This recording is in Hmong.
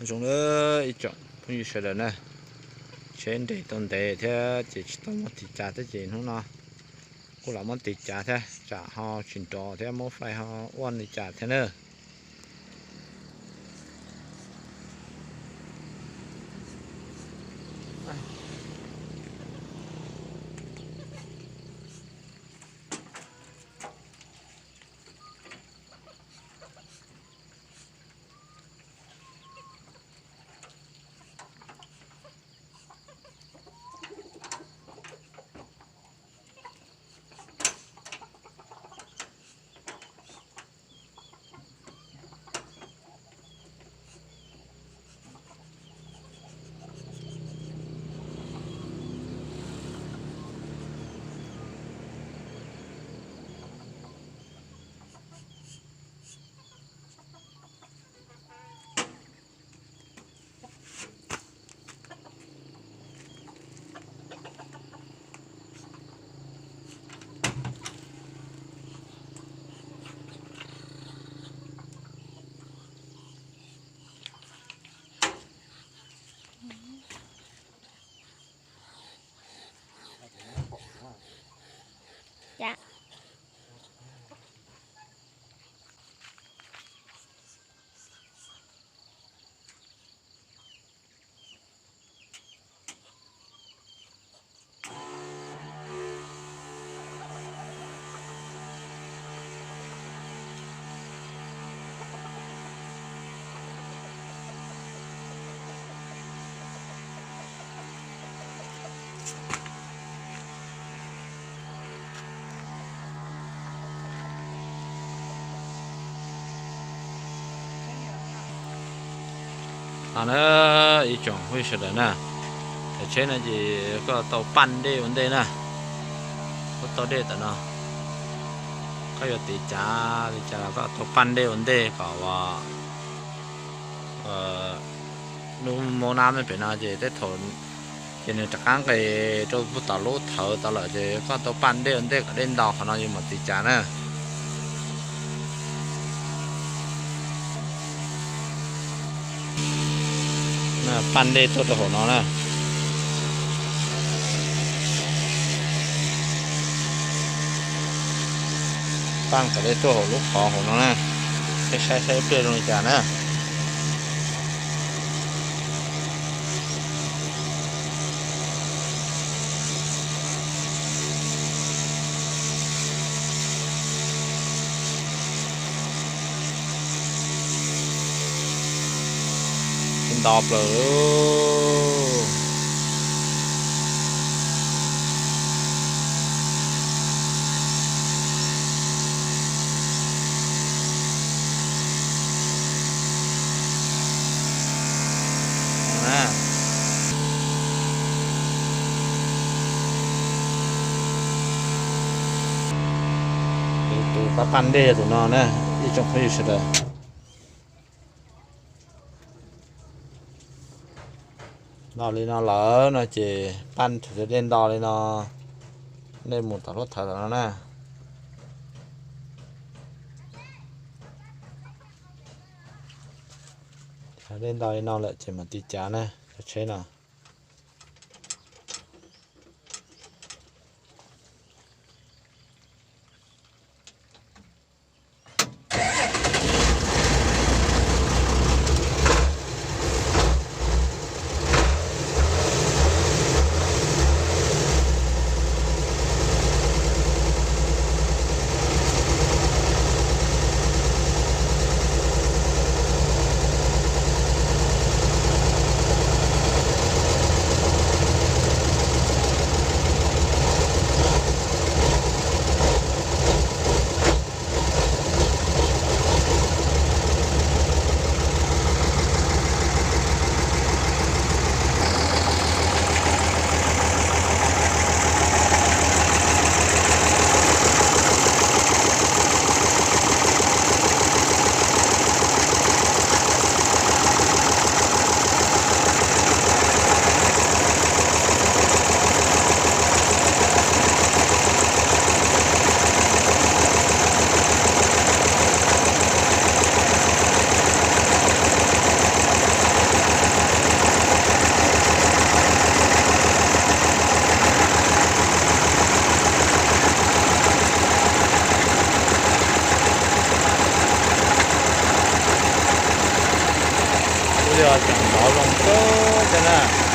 Zoo na ib tsoom phooj ywg sawv daws na, tsheb nres tau ntev thiab ces tsis tau muab tiv cav thiab ces hnub no kuj lam muab tiv cav thiab tsam ho tsis nrov thiab muab fais ho ua li cas thiab na. No na, ib tsoom phooj ywg sawv daws na, cov tsheb no ces koj tau paj dej ua ntej na, koj tau dej tam no, koj yuav tiv cav li cas los koj tau paj dej ua ntej kom hnub mob nab me pem no ces tej thaum ces nws rov qab nqes rau tom lub thawv tod lawm ces koj tau paj dej ua ntej kom dej nto qhov no yus mam tiv cav na. Paj dej tuaj rau hauv no na. Paj kom dej tuaj hauv lub qhov hauv no na. Peb saib saib ib pliag zoo li cas na. Nto plaws. Tus pab paj dej yog tus no na, ib tsoom phooj ywg sawv daws. Nto li no lawm no ces paj dej nto li no, dej mus tom lub thawv tom no na. Dej nto li no lawm ces mam tiv cav na, cov tsheb no. Tseem sov zoo kawg thiab na.